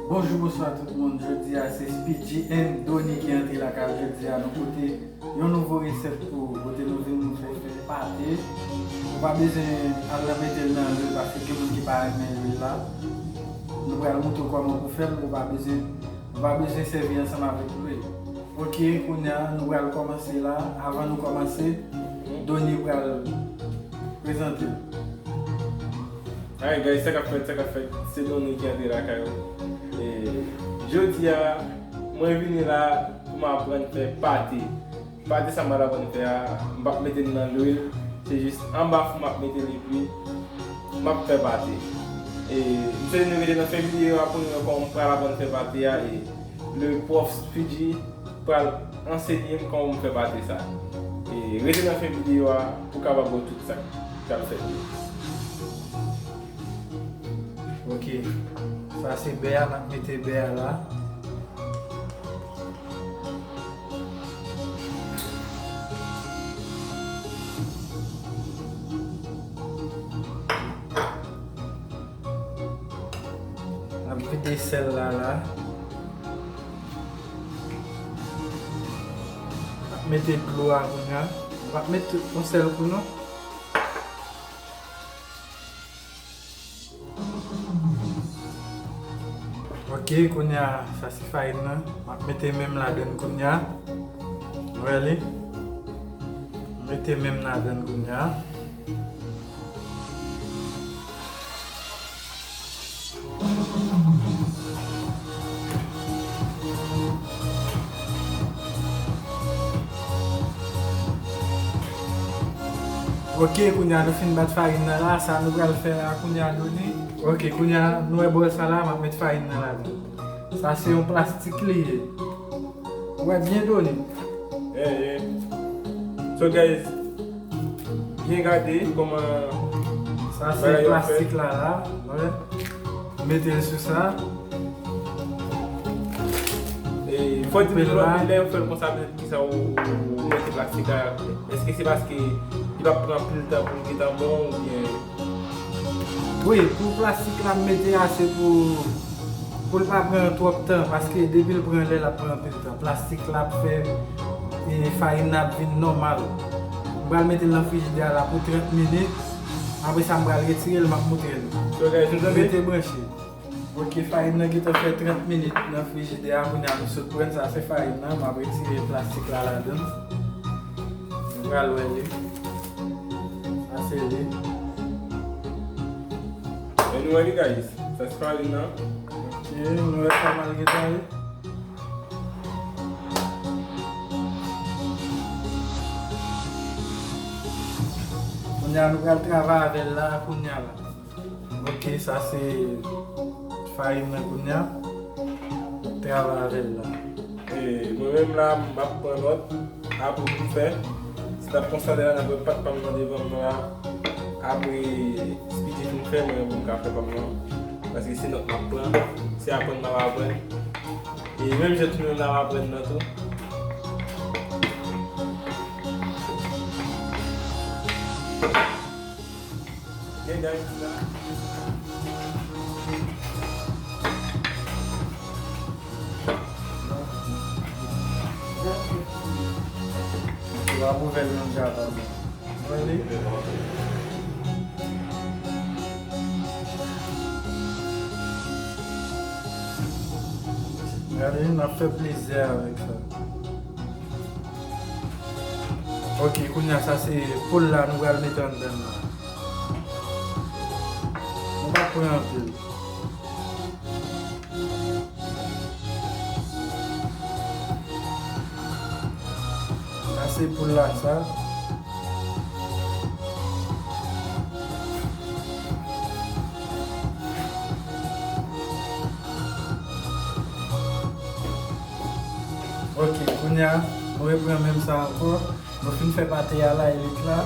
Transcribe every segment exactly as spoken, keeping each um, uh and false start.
Bonjou, bonswa tout moun. Jodi a se Speedy and Donny ki antre lakay. Jodi a nou pote yon nouvo resèt pou ou. Kote nou vin, nou fè, fè pate. Ou pa bezwen al nan mete l nan lwil paske gen moun ki pa renmen lwil la. Nou pral montre w kòman pou fè l. Ou pa bezwen, ou pa bezwen sèvi ansanm avèk lwil. Ok, kounye a nou pral kòmanse la. Avan nou kòmanse, Donny pral prezante l. Alright guys, sa k ap fèt, sa k ap fèt, se Donny ki antre lakay ou. E jodi a, mwen vini la pou m aprann fè pate. Pate sa m pral aprann fè a, m p ap mete l nan lwil, se jis anba fou m ap mete l epi m ap fè pate. E m swete nou rete nan fen videyo a pou nou wè kòman m pral aprann fè pate a e le prof Speedy pral ansenye m kòman pou m fè pate sa. E rete nan fen videyo a pou w kapab wè tout sa k ap fèt yo. Ok, sa se bè a, n ap mete bè a la. N ap vide sèl la la. N ap mete dlo a kounye a. N ap met tout yon sèl kou non. Ok, kounye a, sa se farin nan. M ap mete men m ladann kounye a. Ou wè li? M mete men m ladann kounye a. Ok, kounye a nou fin bat farin nan la, sa nou pral fè la kounye a Donny. Ok, kounye a nou wè bòl sa la, m ap met farin nan ladan. Sa se yon plastik li ye. Ou wè byen Donny. Yeah, yeah. So guys, byen gade kòman sa se bagay yo ap fèt. Plastik la la, wè. Mete l sou sa. E fò di nou lè yo fè l konsa, kisa ou, ou mete plastik la? Èske se paske li p ap pran anpil tan pou l gentan bon oubyen? Wi, pou plastik la m mete a se pou, pou l pa pran twòp tan, paske depi l pran lè l ap pran anpil tan. Plastik la ap fè, e, farin nan ap vin nòmal. M pral mete l nan frijidè a la pou trant minit. Apre sa m pral retire l, m ap montre nou. So guys, nou tande? Rete branche. Ok, farin nan gentan fè trant minit nan frijidè a, kounye a nou sot pran sa, se farin nan, m ap retire plastik la ladan. Nou pral wè li. Sa se li. E nou wè li guys, sa se farin nan. Ok, nou wè kòman l gentan ye. Kounye a nou pral travay avè l la, kounye a la. Ok, sa se farin nan kounye a. Travay avè l la. E mwen menm la, m ap pran nòt. Apre pou m fè, se t ap konsa la, n ap wè pat pa m nan devan m nan la. Apre Speedy fin fè, mwen menm pou m ka fè pa m nan. Paske se nòt m ap pran, se aprann m ap aprann. E menm jan tou nou menm n ap aprann nan tou. Gen gaz la. Ou ap ouvè l menm jan avè m. Mwen li. Gade, n ap fè plezi avèk sa. Ok, kounye a sa se poul la nou pral mete anndan la. Nou pa pran anpil. Sa se poul la sa. Ok, kounye a, nou repran menm sa ankò. Nou fin fè pate a la, elit la.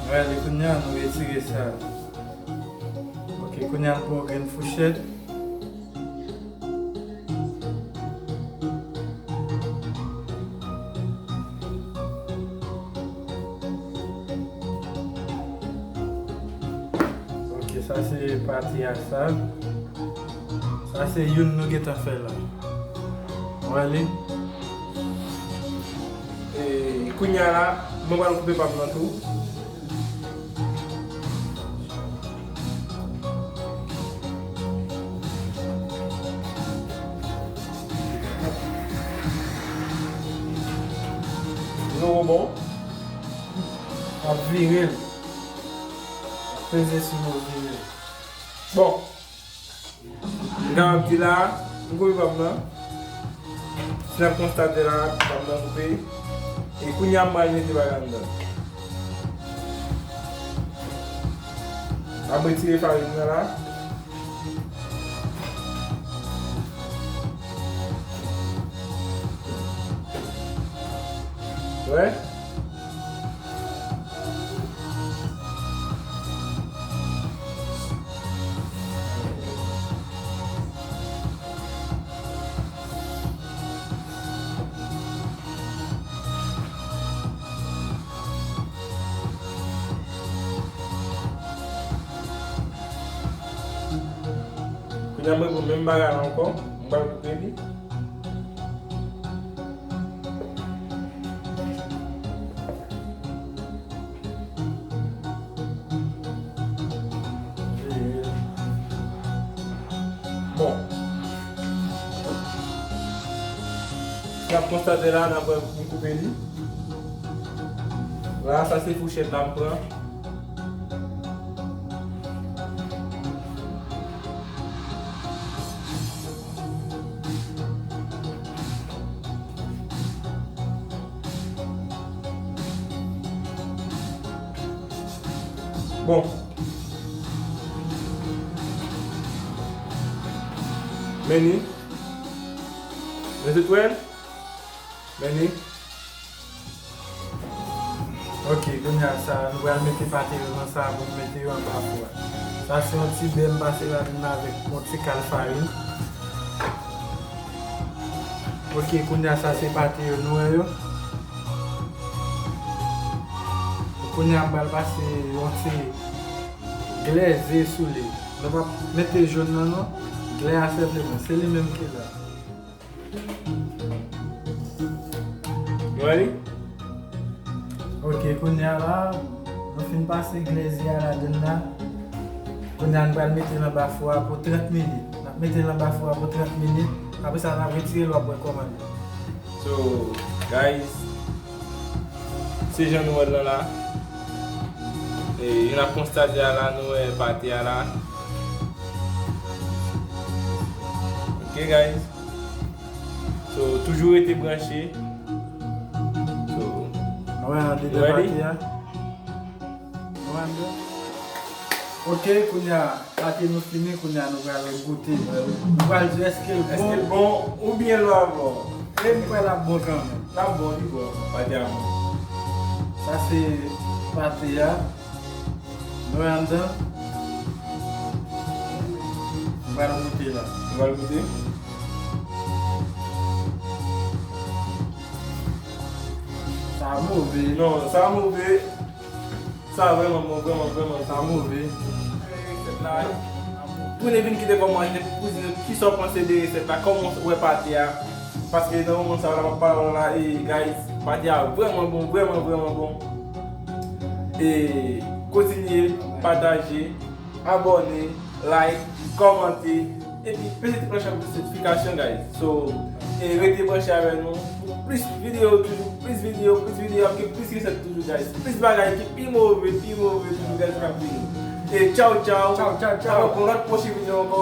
Gade, kounye a, nou retire sa. Ok, kounye a, nou pran yon grenn fouchèt. Sa se pate a sa. Sa se youn nou gentan fè la. Ou wè li? E kounye a la, mwen pral koupe pa m nan tou. Nou bon. Ap vire l. Peze sou move. Bon. M kapab di la, m koupe pa m nan. Si n ap konstate la, pa m nan koupe. E kounye a m pral mete bagay anndan. M ap retire farin nan la. Wè. Kounye a mwen pou menm bagay la ankò, m pral koupe li. Bon. N ap konstate la, n ap wè m koupe li. La, sa se fouchèt la m pran. Bon. Men li. Men se twèl. Men li. Ok, kounye a sa, nou pral mete pate yo nan sa pou n mete yo anba fou a. Sa se yon ti bè m pase ladann avèk yon ti kal farin. Ok, kounye a sa se pate yo, nou wè yo. Kounye a m pral pase yon ti glè ze sou li. Nou p ap mete jòn nan non, glè a senpleman, se li menm ki la. Nou wè li? Ok, kounye a la, nou fin pase glè ze a ladann la. Kounye a nou pral mete l anba fou a pou trant minit. N ap mete l anba fou a pou trant minit. Apre sa, n ap retire l, w ap wè kòman l ye. So, guys, se jan nou wè l lan la. E, jan n ap konstate a la, nou wè pate a la. Ok, guys. So, toujou rete branche. So, nou wè an dedan pate a. Nou wè an dedan. Ok, kounye a, pate nou fini, kounye a nou pral goute. Nou pral di èske l bon. Èske l bon oubyen l pa bon? E m kwè l ap bon kanmenm. L ap bon, li bon. Pate a bon. Sa se pate a. Nou wè anndan. M pral goute la. Ou pral goute? Sa move. Non, sa move. Sa vrèman bon, vrèman, vrèman, sa move. Tounen vin kite kòmantè pou di nou kisa w panse de resèt la, kòman w wè pate a. Paske nan moman sa la m ap pale la, e guys, pate a vrèman bon, vrèman, vrèman bon. E kontinye pataje, abòne, like, kòmante, epi peze ti klòch la pou notifikasyon, guys. So, e rete branche avè nou pou plis videyo toujou, plis videyo, plis videyo, ap gen plis resèt toujou, guys. Plis bagay ki pi move, pi move toujou, guys, k ap vini. E tchaw, tchaw. Tchaw, tchaw, tchaw. N ap wè pou lòt pwochen videyo ankò.